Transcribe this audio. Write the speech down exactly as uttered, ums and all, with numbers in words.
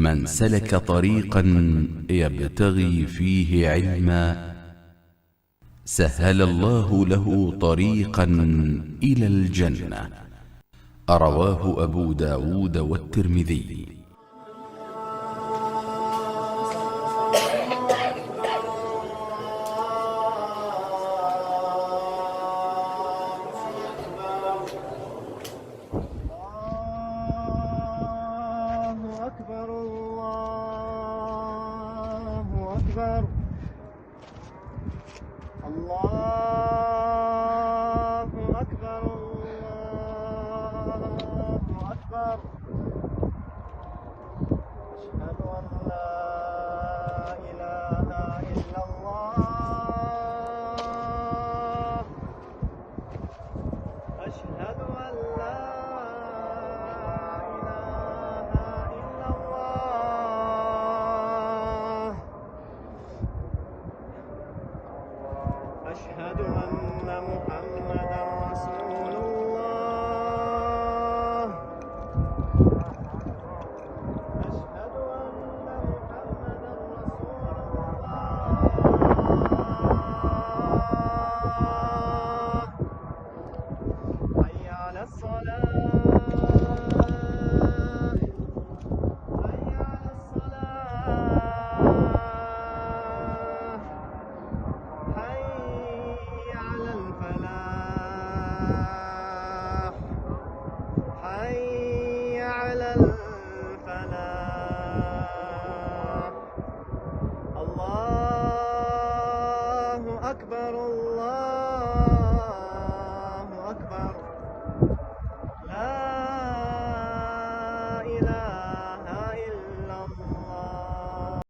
من سلك طريقا يبتغي فيه علما سهل الله له طريقا إلى الجنة. رواه أبو داود والترمذي. الله أكبر، الله أكبر. الله أكبر، الله أكبر. أشهد أن لا إله إلا الله. أشهد أن لا إله إلا الله. أشهد أن محمدا رسول الله. أشهد أن محمدا رسول الله. حي على الصلاة. حي على الصلاة. حي على الفلاح. حي على الفلاح.